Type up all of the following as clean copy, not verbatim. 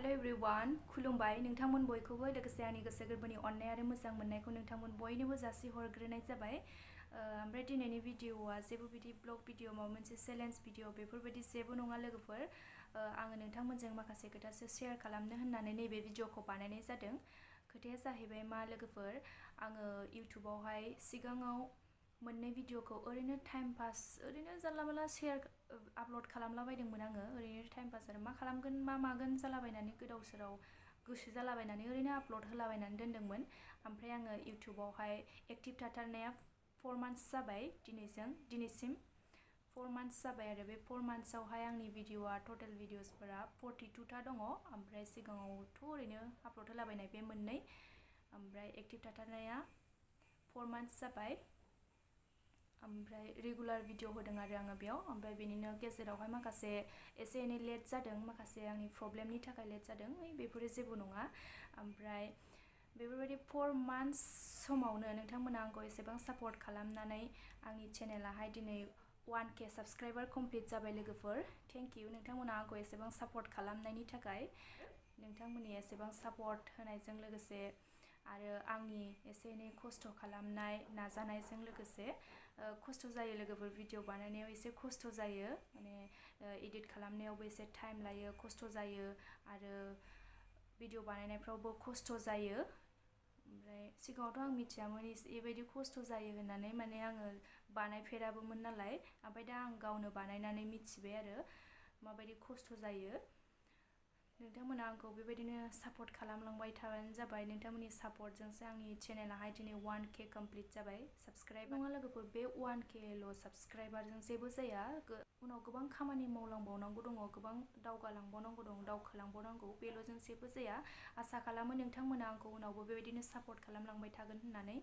hello everyone खुलुमबाय नोंथांमोन बयखौबो लोगोसे आंनि गोसो गोरबोनि अननाय आरो मोजां मोननायखौ नोंथांमोन बयनोबो जासिहरग्रोनाय जाबाय ओमफ्राय दिनैनि भिडिअआ जेबो बिदि ब्लग भिडिअ माबा मोनसे चेलेन्ज भिडिअ बेफोरबायदि जेबो नङा लोगोफोर आङो नोंथांमोनजों माखासे खोथासो शेयार खालामनो होननानै नैबे भिडिअखौ बानायनाय जादों खोथाया जाहैबाय मा लोगोफोर आङो इउट्युबावहाय सिगाङाव मोननै भिडिअखौ ओरैनो टाइम पास ओरैनो जानला मानला शेयार आपल'ड खालामलाबायदोंमोन आङो ओरैनो टाइम पास आरो मा खालामगोन मा मागोन जालाबायनानै गोदाव सोराव गोसो जालाबायनानै ओरैनो आपल'ड होलाबायनानै दोनदोंमोन ओमफ्राय आङो इउट्युबावहाय एक्टिभ थाथारनाया 4 मान्थ्स जाबाय दिनैसिम 4 मान्थ्स जाबाय आरो बे 4 मान्थ्सआवहाय आंनि भिडिअआ टटेल भिडिअसफोरा 42 ता दङ ओमफ्राय सिगाङावथ' ओरैनो आपल'ड होलाबायनाय बे मोननै ओमफ्राय एक्टिभ थाथारनाया 4 मान्थ्स जाबाय ओमफ्राय रेगुलार भिडिअ होदों आरो आङो बेयाव ओमफ्राय बेनिनो गेजेरावहाय माखासे एसे एनै लेट जादों माखासे आंनि प्रब्लेमनि थाखाय लेट जादों बेफोरो जेबो नङा ओमफ्राय बेफोरबायदि 4 मान्थ्स समावनो नोंथांमोना आंखौ एसेबां सापर्ट खालामनानै आंनि चेनेलाहाय दिनै 1K साबस्क्राइबार कमप्लिट जाबाय लोगोफोर थेंक इउ नोंथांमोना आंखौ एसेबां सापर्ट खालामनायनि थाखाय नोंथांमोननि एसेबां सापर्ट होनायजों लोगोसे आरो आंनि एसे एनै खस्थ' खालामनाय नाजानायजों लोगोसे खस्थ' जायो लोगोफोर भिडिअ बानायनायाव एसे खस्थ' जायो माने एडिट खालामनायावबो एसे टाइम लायो खस्थ' जायो आरो भिडिअ बानायनायफ्रावबो खस्थ' जायो ओमफ्राय सिगाङावथ' आं मिथियामोन बेबायदि खस्थ' जायो होननानै माने आङो बानायफेराबोमोन नालाय ओमफ्राय दा आं गावनो बानायनानै मिथिबाय आरो माबायदि खस्थ' जायो नोंथांमोना आंखौ बेबायदिनो सापर्ट खालामलांबाय थाबानो जाबाय नोंथांमोननि सापर्टजोंसो आंनि चेनेलाहाय दिनै 1K कमप्लिट जाबाय साबस्क्राइब नङा लोगोफोर बे 1Kल' साबस्क्राइबारजों जेबो जाया उनाव गोबां खामानि मावलांबावनांगौ दङ गोबां दावगालांबावनांगौ दं दावखोलांबावनांगौ बेल'जों जेबो जाया आसा खालामो नोंथांमोना आंखौ उनावबो बेबायदिनो सापर्ट खालामलांबाय थागोन होननानै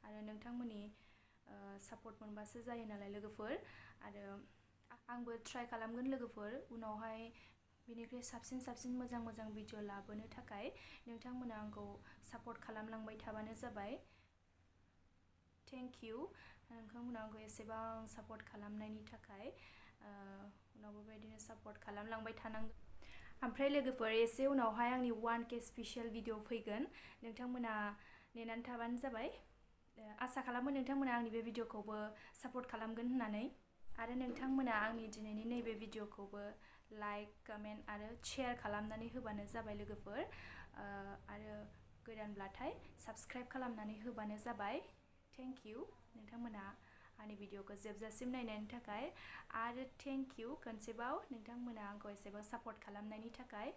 आरो नोंथांमोननि सापर्ट मोनबासो जायो नालाय लोगोफोर आरो आंबो ट्राइ खालामगोन लोगोफोर उनावहाय बेनिफ्राय साबसिन मोजां भिडिअ लाबोनो थाखाय नोंथांमोना आंखौ सापर्ट खालामलांबाय थाबानो जाबाय थेंक इउ नोंथांमोना आंखौ एसेबां सापर्ट खालामनायनि थाखाय उनावबो बेबायदिनो सापर्ट खालामलांबाय थानांगोन ओमफ्राय लोगोफोर एसे उनावहाय आंनि 1K स्पेशल भिडिअ फैगोन नोंथांमोना नेनानै थाबानो जाबाय आसा खालामो नोंथांमोना आंनि बे भिडिअखौबो सापर्ट खालामगोन होननानै आरो नोंथांमोना आंनि दिनैनि नैबे भिडिअखौबो लाइक कमेन्ट आरो शेयार खालामनानै होबानो जाबाय लोगोफोर आरो गोदानब्लाथाय साबस्क्राइब खालामनानै होबानो जाबाय थेंक इउ नोंथांमोना आंनि भिडिअखौ जोबजासिम नायनायनि थाखाय आरो थेंक इउ खनसेबाव नोंथांमोना आंखौ एसेबां सापर्ट खालामनायनि थाखाय